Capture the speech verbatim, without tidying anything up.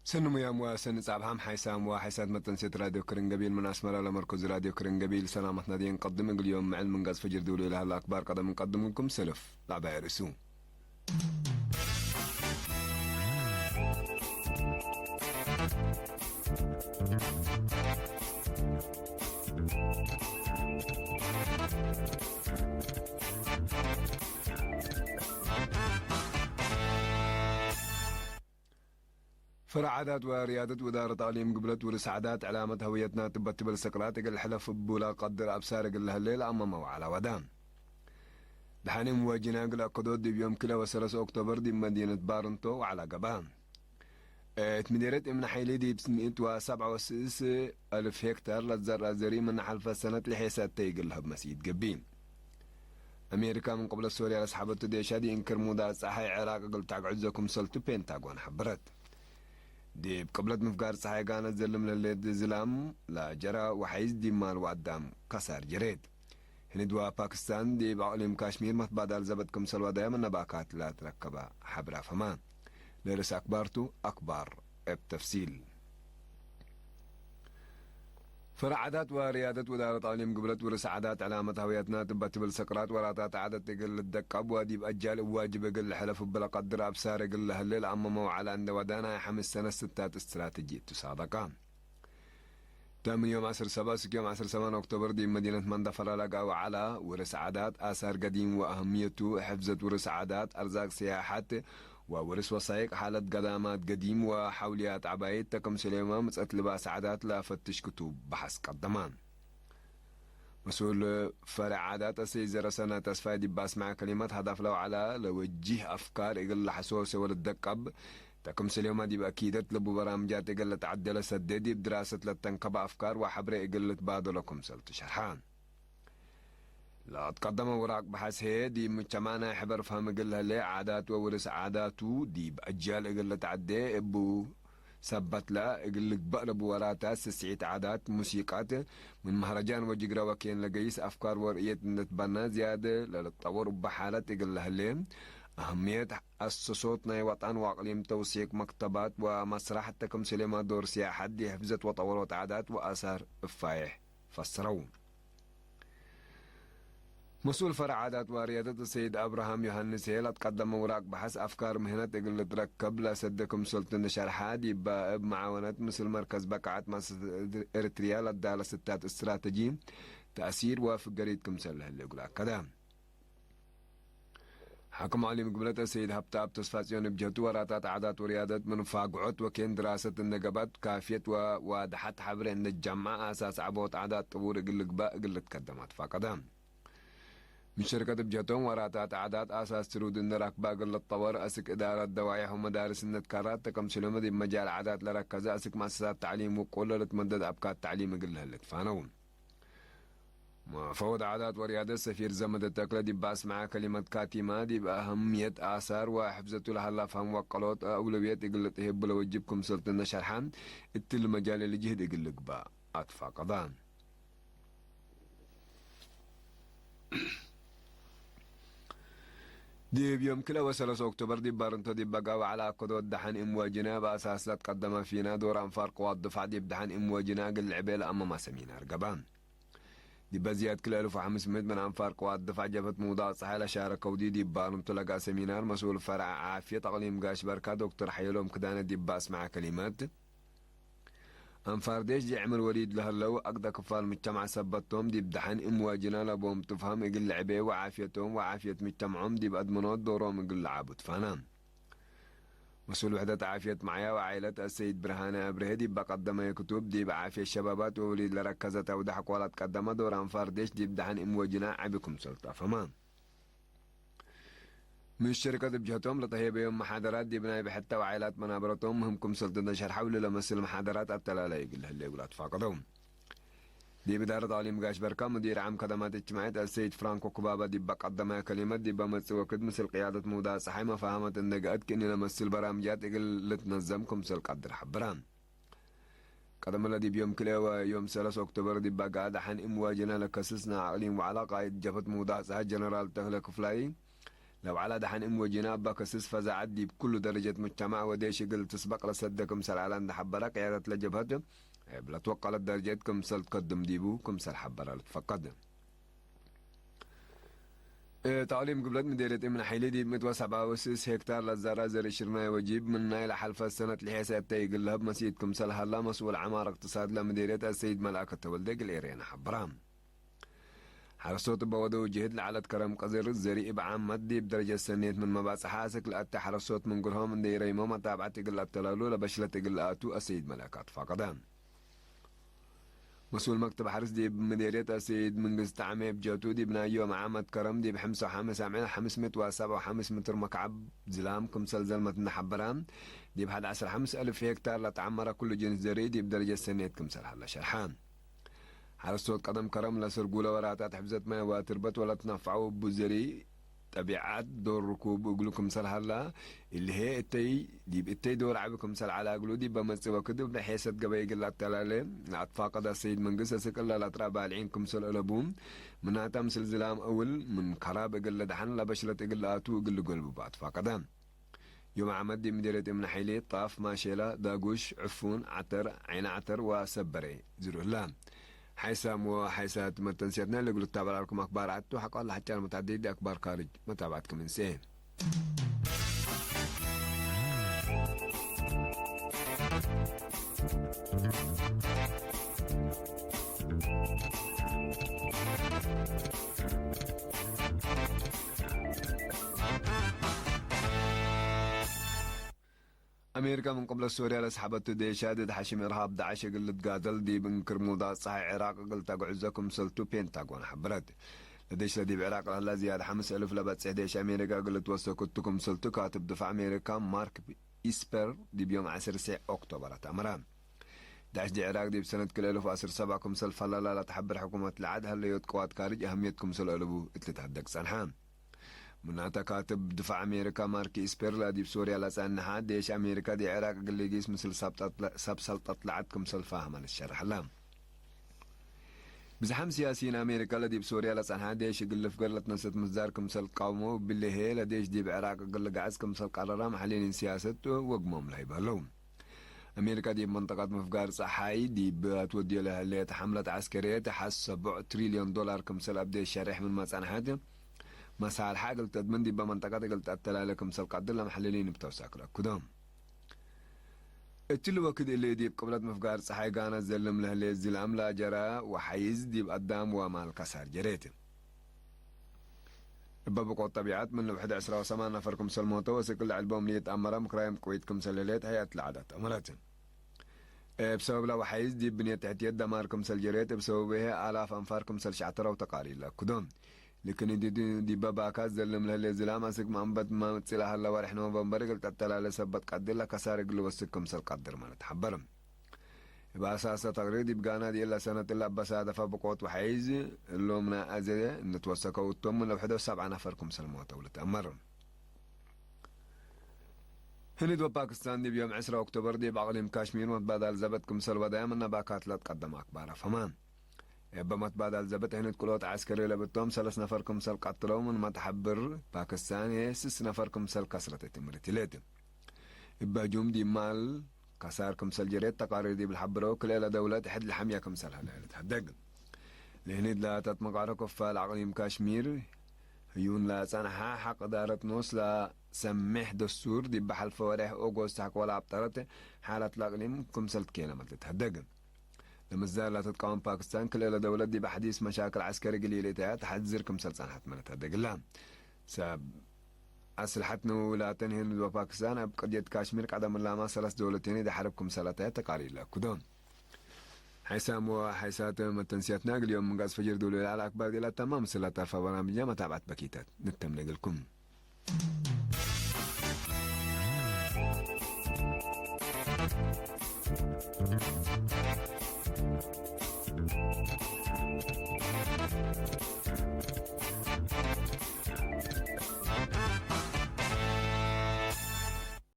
ሰኒ ሙያም ወሰኒ ጻብሐም ሓይሳም ወሓይሳት መጠንሴት ራድዮ ክርን ገቢል ምን አስመራ ለመርኮዝ ራድዮ ክርን ገቢል ሰላመት ናዲ እንቀድም። እግል ዮም ምዕል ምን ገጽ ፈጅር ድውሉ ለሀለ አክባር ቀደም እንቀድም እግልኩም ሰለፍ ለዐባይ ርእሱ። ፈረዕ ዓዳት ወርያደት ውዳረት አቅሊም ግብለት ውርስ ዓዳት ዕላመት ሀውየትና ትበት ትብል ሰቅራት እግል ሕለፍ እቡ ለቀድር አብሳር እግል ለህሌ ለአመመው ዐለ ወደ። ደሐን እም ወጅና እግል አከዶት ዲብ ዮም ክለ ወሰለስ ኦክቶበር ዲብ መዲነት ባርንቶ ወዐለ ገብአ። እት ምዴረት እምነ ሐይሊ ዲብ ምእት ወሰብዐ ወስስ አልፍ ሄክታር ለትዘርአ ዘሪ ምነ ሐልፈ ሰነት ለሔሰ እተ እግል ለህብ መስኢት ገብእ። አሜሪካ ምን ቅብለት ሶርያ ለሰሐበቱ ዴሻ ዲእንክር ሙዳት ጸሓይ ዕራቅ እግል ተአግዕዞ ክምሰልቱ ፔንታጎን ሐበረት። ዲብ ቅብለት ምፍጋር ጸሓይ ጋነት ዘልም ለህሌት ዝላም ለጀራ ወሐይዝ ዲብ ማል ወአዳም ከሳር ጀሬት። ህንድ ወፓክስታን ዲብ አቅሊም ካሽሚር መትባዳል ዘበጥ ክምሰል ወዳየ ምን ነባካት ለትረከበ ሐብር አፈማ። ለርስ አክባርቱ አክባር እብ ተፍሲል። ፈረዕ ዓዳት ወርያደት ውዳረት አቅሊም ግብለት ውርስ ዓዳት ዕላመት ሀውየትና ትበት ትብል ሰቅራት ወራታት ዓደት እግል ልትደቀብ ወዲብ አጃል እብ ዋጅብ እግል ልሕለፍ እብ ለቀድር አብሳር እግል ለህሌ ለአመመው ዐለ እንደ ወደ ናይ ሐምስ ሰነት ስታት እስትራተጂ እቱ ሳበቀ። ተ ምን ዮም ዐስር ሰብዓ እስክ ዮም ዐስር ሰማን ኦክቶበር ዲብ መዲነት መንደፈራ ለገአው ዐለ። ውርስ ዓዳት፣ አሳር ገዲም ወአህምየቱ፣ ሕፍዘት ውርስ ዓዳት፣ አርዛቅ ስያሐት ወውርስ ወሳይቅ፣ ሓለት ገዳማት ገዲም ወሐውልያት ዐባይት ተክምስሌመ ምጸት ልባስ ዓዳት ለፈትሽ ክቱብ በሐስ ቀደመ። መስኡል ፈረዕ ዓዳት አሰይድ ዘረሰነ ተስፋይ ዲብ አስመዐ ከሊመት፣ ሀዳፍ ለውዐለ ለወጂህ አፍካር እግል ለሐሶሰ ወልትደቀብ፣ ተክምስሌመ ዲብ አኪደት ለቡ በራምጃት እግል ልትዐዴ ለሰዴ፣ ዲብ ድራሰት ለተንከበ አፍካር ወሐብሬ እግል ልትባደሎ ክምሰል ትሸርሐ። ለአትቀደመ ውራቅ በሐስ ህዬ፣ ዲብ ሙጅተማዕ ናይ ሕበር ፈህም እግል ለህሌ፣ ዓዳት ወውርስ ዓዳቱ ዲብ አጅያል እግል ልትዐዴ እቡ ሰበትለ እግል ልግበእ ለቡ ወራታት ስስዒት ዓዳት፣ ሙሲቀት፣ ምን መህረጃን ወጅግረ ወኬን ለገይስ አፍካር ወርእየት እንዴ ትበነ ዝያድ ለልትጠወር እበ ሓለት እግል ለህሌ፣ አህምየት አሰሶት ናይ ወጠን ወአቅሊም ተውሲቅ መክተባት ወመስራሕ ተክምስሌመ ዶር ስያሐት ዲብ ሕፍዘት ወጠወሮት ዓዳት ወአሳር እፋዬሕ ፈስረው። መስኡል ፈረዕ ዓዳት ወርያደት ሰይድ አብርሃም ዮሐንስ ህዬ፣ ለትቀደመ ውራቅ በሐስ አፍካር ምህነት እግል ልትረከብ ለሰዴ ክምሰልቱ እንዴ ሸርሐ፣ ዲበ እብ መዓወነት ምስል መርከዝ በቃዐት መአሰሰት ኤሪትርያ ለዳለ ስታት እስትራተጂ ተእሲር ወፍገሪት ክምሰል ለህሌ እግል አከደ። ሓክም አቅሊም ግብለት አሰይድ ሀብተአብ ተስፋጽዮን እብ ጀህቱ፣ ወራታት ዓዳት ወርያደት ምን ፋግዖት ወኬን ድራሰት እንዴ ገብአት፣ ካፍየት ወዋድሐት ሐብሬ እንዴ ትጀምዐ፣ አሳስ ዐቦት ዓዳት ጥቡር እግል ልግበእ እግል ልትከደም አትፋቀደ። ምን ሸርከት እብ ጀህቶም፣ ወራታት ዓዳት አሳስ ትሩድ እንዴ ረክበ እግል ልትጠወር፣ አስክ እዳረት ደዋይሕ ወመዳርስ እንዴ ትከራት፣ ተከምስሎመ ዲብ መጃል ዓዳት ለረከዘ አስክ መአሰሳት ተዕሊም ውቁል ለልትመደድ አብካት ተዕሊም እግል ለህሌ ትፋነው። መፈወድ ዓዳት ወርያደት ሰፊር ዘመደ ተክለ ዲብ አስመዐ ከሊመት ካቲማ፣ ዲብ አህምየት አሳር ወሕፍዘቱ ለሀላ ፈህም ወአቀሎት አውለውየት እግል ልትህብ ለወጅብ ክምሰልቱ እንዴ ሸርሐ፣ እትሊ መጃል እሊ ጅህድ እግል ልግበእ አትፋቀደ። ዲብ ዮም ክልኤ ወሰለስ ኦክቶበር ዲብ ባርንቶ ዲብ በጋ ወዐለ አከዶት ደሐን እም ወጅነ እብ አሳስ ለትቀደመ ፊና ዶር አንፋር ቅዋት ድፋዕ ዲብ ደሐን እም ወጅነ እግል ልዕቤ ለአመማ ሰሚናር ገብአ። ዲበ ዝያድ ክልኤ እልፍ ወሐምስ ምእት ምን አንፋር ቅዋት ድፋዕ ጀብህት ምውዳቅ ጸሓይ ለሻረከው ዲ ዲብ ባርንቶ ለገአ ሰሚናር መስኡል ፈረዕ ዓፍየት አቅሊም ጋሽ በርካ ዶክተር ሐየሎም ክዳነ ዲብ አስመዐ ከሊመት፣ አንፋር ዴሽ ዲብ ዕምር ወሊድ ለህለው አግደ ክፋል ሙጅተማዕ ሰበት ቶም፣ ዲብ ደሐን እም ወጅነ ለቦም ትፍሀም እግል ልዕቤ ወዓፍየቶም ወዓፍየት ሙጅተምዖም ዲብ አድመኖት ዶሮም እግል ለዓቡ ትፋነ። መስኡል ውሕደት ዓፍየት መዕያ ወዓይለት አሰይድ ብርሃነ አብርሀ ዲብ አቀደመየ ክቱብ፣ ዲብ ዓፍየት ሸባባት ወወሊድ ለረከዘ ተውዳሕ አቅዋል አትቀደመ ዶር አንፋር ዴሽ ዲብ ደሐን እም ወጅነ ዐቢ ክምሰልቱ አፍሀመ። ምን ሸርከት እብ ጀህቶም ለተህየበዮም መሓደራት ዲብ ናይ ብሕተ ወዓይላት መናበረቶም ምህም ክምሰልቱ እንዴ ሸርሐው፣ ለለመስል መሓደራት አተላላይ እግል ለህሌ እግል አትፋቀደው። ዲብ እዳረት አቅሊም ጋሽ በርካ፣ ሙዲር ዓም ከደማት እጅትማዕየት አሰይድ ፍራንኮ ኩባባ ዲብ አቀደመ ከሊመት፣ ዲብ መጽእ ወክድ ምስል ቅያደት ምውዳቅ ጸሓይ መፋሀመት እንዴ ገአት፣ ክእኒ ለመስል በራምጃት እግል ልትነዘም ክምሰል ቀድር ሐብረ። ቀደም ለዲብ ዮም ክልኤ ወዮም ሰለስ ኦክቶበር ዲብ በጋ ደሐን እም ወጅነ ለከስስ ናይ አቅሊም ወዐለ ቃይድ ጀብህት ምውዳቅ ጸሓይ ጀነራል ተክለ ክፍላይ፣ ለበዓላ ደሐን እም ወጂና እበ ከስስ ፈዛዐት ዲብ ኩሉ ደረጀት ሙጅተማዕ ወዴሽ እግል ትስበቅ ለሰደ ክምሰል ዐለ እንዴ ሐበረ፣ ቅያደት ለጀብሀት እብ ለትወቀለት ደረጀት ክምሰል ትከድም ዲቡ ክምሰል ሐበረ ልትፈቀድ። እት አቅሊም ግብለት ምዴርየት እምነ ሐይሊ ዲብ ምእት ወሰብዓ ወስስ ሄክታር ለዘርአ ዘርእ ሽርናይ ወጂብ፣ ምን ናይ ለሐልፈት ሰነት ልሔሰ እተይ እግል ለህብ መሲት ክምሰል ሀላ መስኡል ዐማር እቅትሳድ ለምዴርየት አሰይድ መልአከ ተወልደ እግል ኤሬና ሐበራ። ሐረስቶት እበ ወደው ጅህድ ለዐለት ከረም ቀዝር ዘርእ እብ ዓመት ዲብ ደረጀት ሰኔት ምንመ ባጽሐ አስክ ለአተ ሐረስቶት ምን ግርሆም እንዴ ኢረይሞ መታብዐት እግል ለአተላሉ ለበሽለት እግል ለአቱ አሰይድ መልአከ አትፋቀደ። መስኡል መክተብ ሐርስ ዲብ ምዴርየት አሰይድ ምንግስት ጣዕሜ እብ ጀቱ፣ ዲብ ናይ ዮም ዓመት ከረም ዲብ ሕምሰ ወሐምስ አምዕል ሐምስ ምእት ወሰብዓ ወሐምስ ምትር መክዐብ ዝላም ክምሰል ዘልመት እንዴ ሐበረ፣ ዲብ ሐድ ዐስር ሐምስ አልፍ ሄክታር ለተዐመረ ኩሉ ጅንስ ዘርእ ዲብ ደረጀት ሰኔት ክምሰል ሀለ ሸርሐ። ሐረስቶት ቀደም ከረም ለስርጉለ ወራታት ሕፍዘት ማይ ወትርበት ወለትነፈዐው እቡ ዘርእ ጠቢዐት ዶር ርኩብ እግሉ ክምሰል ሀላ፣ እሊ ህዬ እተይ ዲብ እተይ ዶር ዐቢ ክምሰል ዐለ እግሉ ዲብ መጽእ ወክድ እብ ሔሰት ገበይ እግል ለአተላሌ ለአትፋቀደ ሰይድ መንግስት፣ አስክ እለ ለአትርአ ባልዒን ክምሰል አለቡ፣ ምናተ ምስል ዝላም እውል ምን ከራብ እግል ለደሐን ለበሽለት እግል ለአቱ እግል ልጎልብቡ አትፋቀደ። ዮም ዓመት ዲብ ምዴርየት እምነ ሐይሌ፣ ጣፍ፣ ማሼላ፣ ዳጉሽ፣ ዕፉን፣ ዐተር፣ ዐይነ ዐተር ወሰበሬ ዝርኡ ህለ። ሓይሳም ወሓይሳት መተንስያትና ለእግል ልታበላልኩም አክባር ዐድ ቱ፣ ሐቆ ለሐጫር መትዐደይ ዲብ አክባር ካርጅ መታብዐት ክም እንሴ። አሜሪካ ምን ቅብለት ሶርያ ለሰሐበቱ ዴሻ ድድ ሐሽም እርሃብ ዳዕሽ እግል ልትጋደል ዲብ እንክር ሙዳት ጸሓይ ዕራቅ እግል ተግዕዞ ክምሰልቱ ፔንታጎን ሐበረት። ለዴሽ ለዲብ ዕራቅ ለህለ ዝያድ ሐምስ እልፍ ለበጽሕ ዴሽ አሜሪካ እግል ልትወሰክ እቱ ክምሰልቱ ካትብ ድፋዕ አሜሪካ ማርክ ኢስፐር ዲብ ዮም ዐስር ሴዕ ኦክቶበር አትአመረ። ዳዕሽ ዲብ ዕራቅ ዲብ ሰነት ክልኤ እልፍ ወዐስር ሰብዓ ክምሰል ፈለላ ለተሐብር ሕኩመት ለዐድ ሀለዮት ቅዋት ካርጅ አህምየት ክምሰል አለቡ እት ልትሀደግ ጸንሐ። ምናተ ካትብ ድፋዕ አሜሪካ ማርክ ኢስፔር ለዲብ ሶርያ ለጸንሐ ዴሽ አሜሪካ ዲብ ዕራቅ እግል ሊጊስ ምስል ሰብ ጠጥ-፣ ሰብ ሰልጠት ለዐድ ክምሰል ፋህመ ልትሸረሕ ዐለ። ብዝሓም ሲያሲይን አሜሪካ ለዲብ ሶርያ ለጸንሐ ዴሽ እግል ልፍገር ለትነሰት ምዛር ክምሰል ቃውመው፣ እብሊ ህዬ ለዴሽ ዲብ ዕራቅ እግል ልግዐዝ ክምሰል ቀረረ መሐሊኒን ሲያሰት ወግሞም ለሀይብ ሀለው። አሜሪካ ዲብ መንጠቀት ምፍጋር ጸሓይ ዲብ አትወድዮ ለህሌት ሐምለት ዐስከርየት ሐስ ሰቦዕ ትሪልዮን ዶላር ክምሰል አብዴ ሸሬሕ ምንመ ጸንሐት፣ መሳልሐ እግል ተድምን ዲበ መንጠቀት እግል ተአተላሌ ክምሰል ቀድር ለመሐልሊን እብ ተውሳክ ለአክዶ። እትሊ ወክድ እሊ ዲብ ቅብለት ምፍጋር ጸሓይ ጋና ዘልም ለህሌት ዝላም ላጀራ ወሐይዝ ዲብ አዳም ወማል ከሳር ጀሬት። እበ ብቆት ጠቢዐት ምን ልውሕድ ዕስራ ወሰማን ነፈር ክምሰል ሞተ ወስቅል ለዐልቦም ለኢትአመረ ምክራይም ቅዊት ክምሰል ህሌት ሀይአት ለዐዳት አመረት። እብ ሰበብ ለወሐይዝ ዲብ ብንየት ተሕትየት ደማር ክምሰል ጀሬት፣ እብ ሰበብሄ አላፍ አንፋር ክምሰል ሸዕተረው ተቃሪር ለአክዶ። ልክን ዲብ፣ ዲበ ባካት ዘልም ለህሌት ዝላም አስክ መአንበት መጽእ ለሀለ ወሬሕ ኖቨምበር እግል ተአተላሌ ሰበት ቀድር ለከሳር እግል ልወስክ ክምሰል ቀድር ማለት ሐበር። እብ አሳሰ ተቅሪር ዲብ ጋና ዲብ እለ ሰነት እለ አበሳደፈ ብቆት ወሐይዝ እሎም ናይ አዜ እንትወሰከው እቶም ምን ለውሕዶ ሰብዓ ነፈር ክምሰል ሞተው ልትአመር። ህንድ ወፓክስታን ዲብ ዮም ዕስራ ኦክቶበር ዲብ አቅሊም ካሽሚር መትባዳል ዘበት ክምሰል ወደያ ምነ ባካት ለትቀደመ አክባር አፍሀመ። እበ መትባዳል ዘበት ህንድ ክልኦት ዐስከሪ ለብቶም ሰለስ ነፈር ክምሰል ቀትለው ምንመ ተሐብር፣ ፓክስታን ህዬ ስስ ነፈር ክምሰል ከስረት እት ምርት ህሌት። እበ ህጁም ዲብ ማል ከሳር ክምሰል ጀሬት ተቃሪር ዲብ ለሐብረው፣ ክልኤ ለደውለት ሕድ ለሐምየ ክምሰል ሀለ ልትሀደግ። ለህኒድ ላተት መቃረ ክፋል አቅሊም ካሽሚር ህዩን ለጸንሐ ሐቅ እዳረት ኖስ ለሰሜሕ ደስቱር፣ ዲብ ሐልፈ ወሬሕ ኦጎስት ሐቆ ለአብጠረት ሓለት ለአቅሊም ክምሰል ትኬነመት ልትሀደግ። ለምዛር ለትትቃወም ፓክስታን፣ ክልኤ ለደውለት ዲብ አሕዲስ መሻክል ዐስከሪ ግሊል እተያ ተሐዝር ክምሰል ጸንሐት መ ልትሀደግ እላ። ሰብ አስልሐት ንውውላተን ህንድ ወፓክስታን፣ እብ ቅድየት ካሽሚር ቀደም እላማ ሰለስ ደውለቴን እት ሐርብ ክምሰል አተያ ተቃሪር ለአክዶ። ሓይሳም ወሓይሳት መተንስያትና እግል ዮም ምንጋዝ ፈጅር ዶሉ ለዐለ አክባር ዲላ ተማም ምስል ለተርፈ በርናምጅና መታብዐት በኪተት ንተምነ እግልኩም።